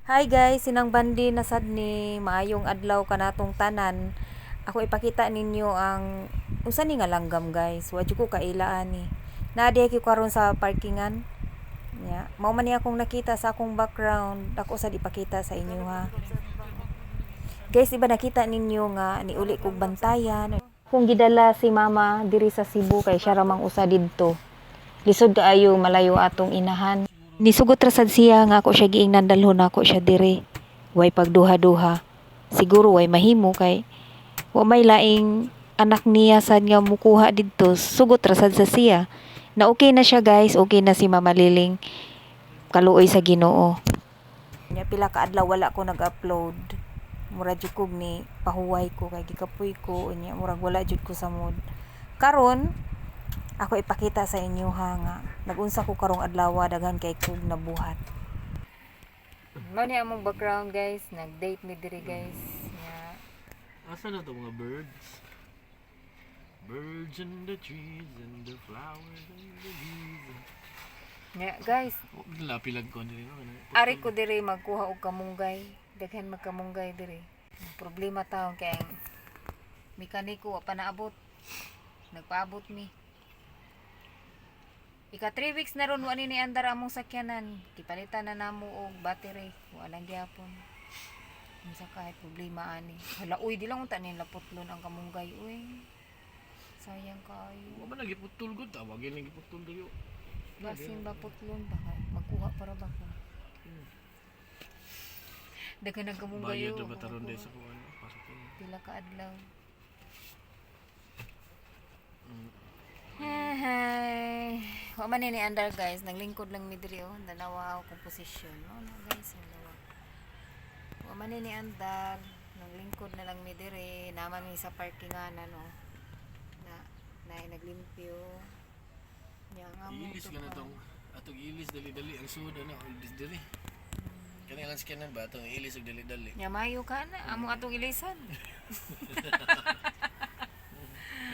Hi guys, sinang bandi na sad ni, maayong adlaw kanatong tanan. Ako ipakita ninyo ang unsa ni nga langgam, guys. Wa jud ko kaila ani. Naa diay ko karon sa parkingan. Nya, mao man ni akong nakita sa akong background. Ako sad ipakita sa inyo ha. Guys, iba nakita ninyo nga niuli kog Bantayan. Kung gidala si mama diri sa Cebu kay siya ra mang usa didto. Lisod kaayo, malayo atong inahan. Nisugot ra sad siya nga ako siya giingnan dalhon nako siya diri. Way pagduha-duha. Siguro way mahimo kay wa may laing anak niya sad nga mukuha didto. Sugot ra sad sa siya. Na okay na siya, guys, okay na si Mama Liling. Kaluoy sa Ginoo. Nya pila ka adlaw wala ko nag-upload. Mura jud kog ni pahuway ko kay gikapoy ko, unya murag wala jud ko sa mood. Karon ako ipakita sa inyo ha nga nagunsa ko karong adlaw, daghan kay kog nabuhat. Mao ni among background, guys, nag-date mi diri, guys. Nya Asa na to mga birds? Birds in the trees and the flowers and the leaves. Nya guys, Oh, lapilag ko diri, no? Ari ko diri magkuha og kamunggay. Daghan magkamunggay diri. Problema taon kay ang mekaniko wa pa naabot. Nagpaabot mi. Ika 3 weeks na ron wa ni andar among sakyanan. Gipalitan na namo og battery. Wa lang gyapon. Unsa kahit problema ani. Hala uy, di lang unta ni laputlon ang kamunggay uy. Sayang kaayo. Wa ba nagiputol gud? Tawagin lang giputol diri. Basin ba putlon ba kay magkuha para ba ko? Daghan ang kamunggay. Bayad oh, na ba ako taron makuha. Sa kuan? Pasok ko. Pila ka adlaw. Hi. Wa man ni andar, guys, naglingkod lang mi diri oh, dalawa akong posisyon. No, no guys, dalawa. Wa man ni andar, naglingkod na lang mi diri, naman mi sa parkingan ano. Na na naglimpyo. Nya nga mo. Ilis ka na tong atong ilis dali-dali ang sud ana ilis diri. Kani lang scanner ba atong ilis og dali-dali. Nya mayo ka na, amo atong ilisan.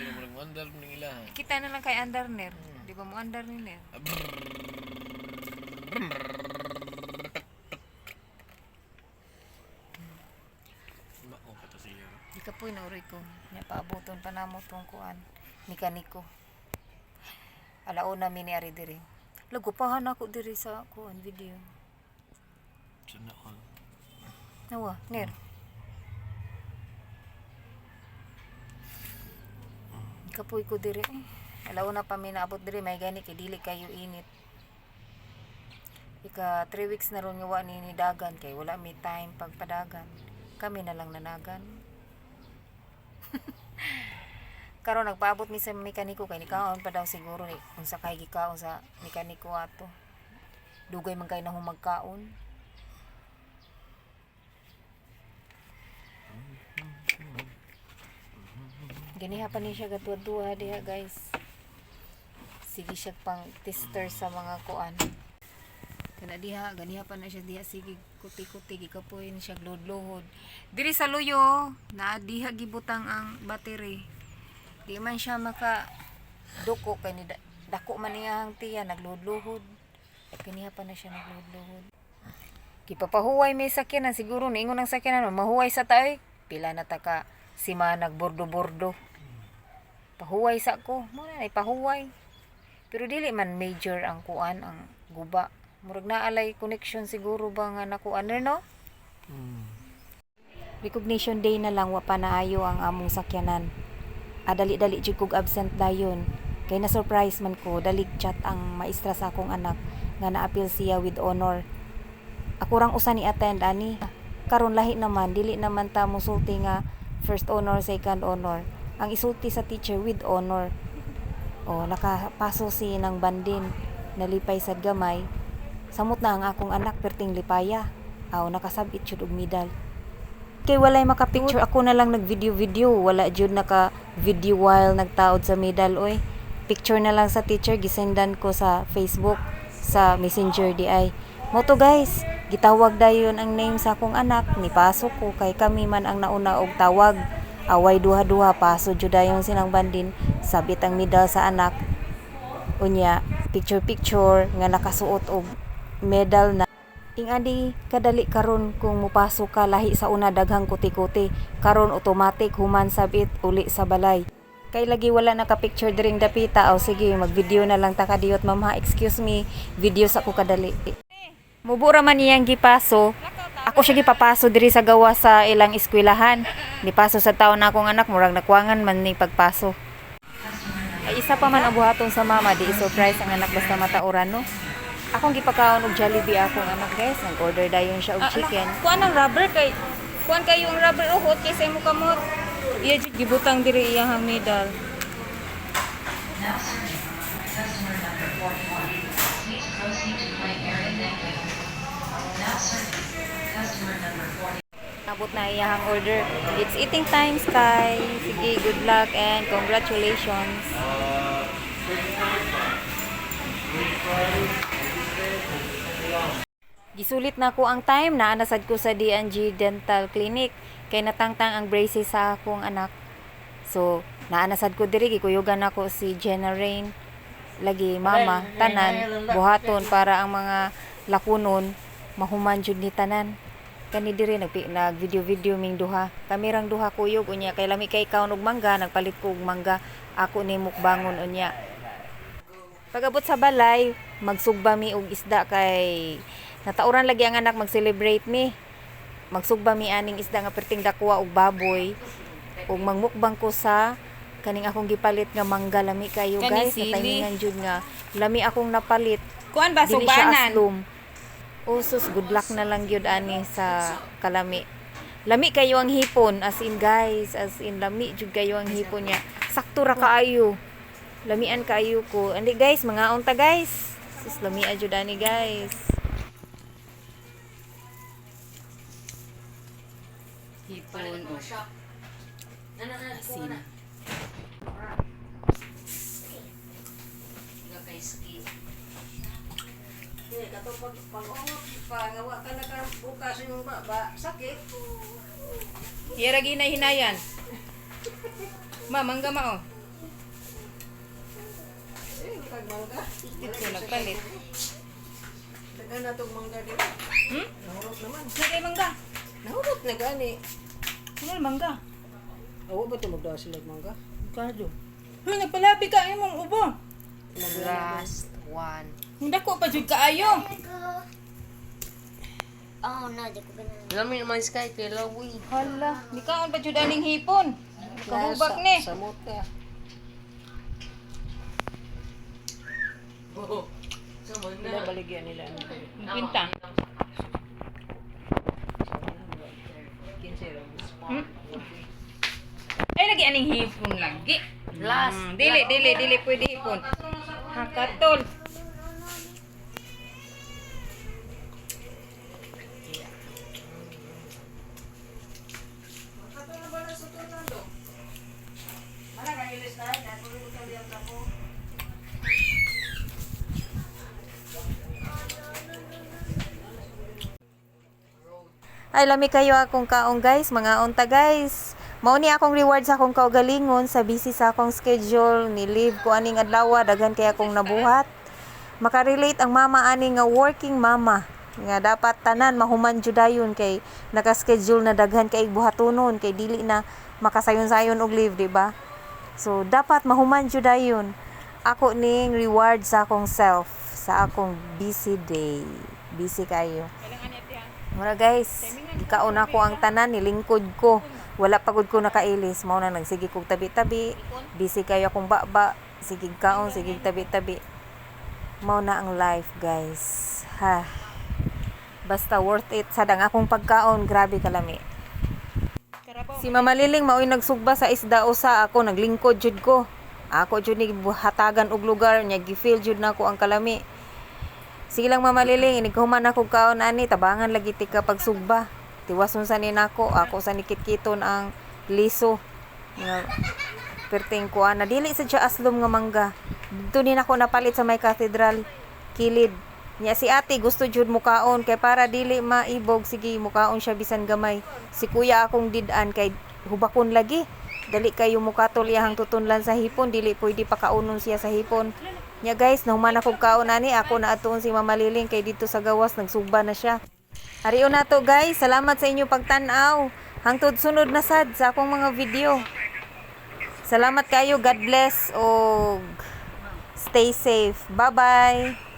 Pero murag wonder ning ilaha. Kita na lang kay andar ner. Di ba mo andar ni ner? Mao pa to siya. Di ka po inuroy ko. Nya paaboton pa namo tong kuan. Mekaniko. Alauna mi ni ari diri. Lagupahan ako diri sa kuan video. Sana all. Nawa, ner. Kapoy ko diri eh. Alauna pa mi naabot diri, may gani kay dili kayo init. Ika 3 weeks na ron nga wa ni dagan kay wala mi time pagpadagan. Kami na lang nanagan. Karon nagpaabot mi sa mekaniko kay nikaon pa daw siguro ni unsa kay gikaon sa mekaniko ato. Dugay man kay na magkaon. Ganiha pa ni siya gatuwa-duwa diha, guys. Sige siya pang tester sa mga kuan. Kana diha, ganiha pa na siya diha, sige kuti-kuti, gikapoy ni siya luhod. Diri sa luyo, na diha gibutang ang battery. Di man siya maka duko kay ni dako man niya ang tiya, nagluhod-luhod. Ganiha pa na siya nagluhod-luhod. Gipapahuway may sakyanan siguro niingon ang sakyanan mahuway sa taoy. Pila na ta ka si nagbordo-bordo. Pahuway sa ko, mo na pahuway. Pero dili man major ang kuan, ang guba. Murag naalay connection siguro ba nga nakuan no? Recognition day na lang wa pa naayo ang among sakyanan. Adali-dali jud kog absent dayon. Kay na surprise man ko, dalig chat ang maestra sa akong anak nga naapil siya with honor. Ako rang usa ni attend ani. Karon lahi naman, dili naman ta musulti nga first honor, second honor. Ang isulti sa teacher, with honor. O nakapaso si nang bandin, nalipay sad gamay. Samot na ang akong anak perting lipaya. Aw nakasabit jud og medal. Kay walay maka-picture, ako na lang nag-video-video. Wala jud naka-video while nagtaod sa medal oy. Picture na lang sa teacher gisendan ko sa Facebook, sa Messenger di ay. Mo to guys, gitawag dayon ang name sa akong anak, nipasok ko kay kami man ang nauna og tawag. Away duha-duha, paso jud dayon sinang bandin, sabit ang medal sa anak. Unya, picture picture nga nakasuot og medal na. Ingani kadali karon kung mupaso ka, lahi sa una daghang kuti-kuti. Karon automatic, human sabit uli sa balay. Kay lagi wala naka-picture diring dapita. O sige, mag-video na lang ta kadiyot, ma'am ha. Excuse me, video sa ko kadali. Mubura man iyang gipaso. Ako siya gipapaso diri sa gawa sa ilang eskwelahan. Nipaso sa taon na akong anak, murag nakuangan man ni pagpaso. Ay, isa pa man ang buhaton sa mama, di i-surprise ang anak basta matauran, no. Akong gipakaon og Jollibee akong anak, guys. Nag-order dayon siya og chicken. Kuan ang rubber kay kuan kayo ang rubber uhot kay sa imo kamot. Iya jud gibutang diri iyang medal. Now serving customer number 41. Please proceed to claim area. Thank you. Now serving customer number 40. Abot na iyang order. It's eating time, Sky. Sige, good luck and congratulations. Gisulit na ko ang time, naanasad ko sa D&G Dental Clinic kay natangtang ang braces sa akong anak. So, naanasad ko diri, gikuyugan nako si Jenna Rain lagi, mama, tanan buhaton para ang mga lakunon mahuman jud ni tanan. Kani diri nag nag video video ming duha. Kami rang duha kuyog unya kay lami kay kaon og mangga, nagpalit ko og mangga ako ni mukbangon unya. Pag-abot sa balay, magsugba mi og isda kay natauran lagi ang anak, mag-celebrate mi. Magsugba mi aning isda nga perting dakwa og baboy ug magmukbang ko sa kaning akong gipalit nga mangga, lami kayo Kani guys, sili. natimingan jud nga lami akong napalit. Kuan ba Dili siya subanan? aslom. Usos, good luck na lang gyud ani sa kalami. Lami kayo ang hipon, as in guys, as in lami jud kayo ang hipon niya. Sakto ra kaayo. Lamian kaayo ko. Andi guys, mga unta guys. Sus, lamia jud ani guys. Hipon o. Asin. Iya ra ginay hinayan. Ma, mangga ma oh. Dito nagpalit. Dagan na tong mangga dito. Hmm? Nahurot naman. Nagay mangga. Nahurot na gani. Ano mangga? Awa ba ito magdawa sila og mangga? Kado. Hoy, nagpalabi ka imong ubo. Last one. Hindi ko pa jud kaayo. Oh no, di ko ganun. Lami naman sky kay Lawi. Hala, di kaon pa jud aning hipon. Kahubak ni. Samot ka. Nila baligyan nila. Pinta. 15 ra. Ay lagi aning hipon lagi. Last. Dili dili dili pwede hipon. Hakatol. Ay, lami kayo akong kaong guys, mga unta guys. Mao ni akong reward sa akong kaugalingon sa busy sa akong schedule, ni leave ko aning adlaw, daghan kay akong nabuhat. Makarelate ang mama ani nga working mama nga dapat tanan mahuman jud dayon kay naka-schedule na daghan kay buhatonon kay dili na makasayon-sayon og leave, di ba? So dapat mahuman jud dayon. Ako ning reward sa akong self sa akong busy day. Busy kayo. Mura guys, gikaon ako ang tanan, nilingkod ko. Wala pagod ko nakailis. Mao na nagsige kog tabi-tabi. Busy kayo akong baba. Sige kaon, sige tabi-tabi. Mao na ang life guys. Ha. Basta worth it sad ang akong pagkaon, grabe kalami. Si Mama Liling mao'y nagsugba sa isda usa, ako naglingkod jud ko. Ako jud ni hatagan og lugar nya, gi-feel jud nako ang kalami. Sige lang Mama Liling, inighuman ako kaon ani, tabangan lagi tika pagsugba. Tiwason sa ni nako, ako sa nikitkiton ang liso. Nga perting kuan na dili sa siya aslom nga mangga. Dito ni nako napalit sa may cathedral kilid. Nya si ate gusto jud mukaon kay para dili maibog, sige mukaon siya bisan gamay. Si kuya akong did-an kay hubakon lagi. Dali kayo mukatol iyahang tutunlan sa hipon, dili pwede pakaunon siya sa hipon. Nya guys, nahuman ako kaon ani, ako na atuon si Mama Liling kay dito sa gawas nagsugba na siya. Ariyo na to, guys. Salamat sa inyo pagtan-aw. Hangtod sunod na sad sa akong mga video. Salamat kayo. God bless og stay safe. Bye-bye.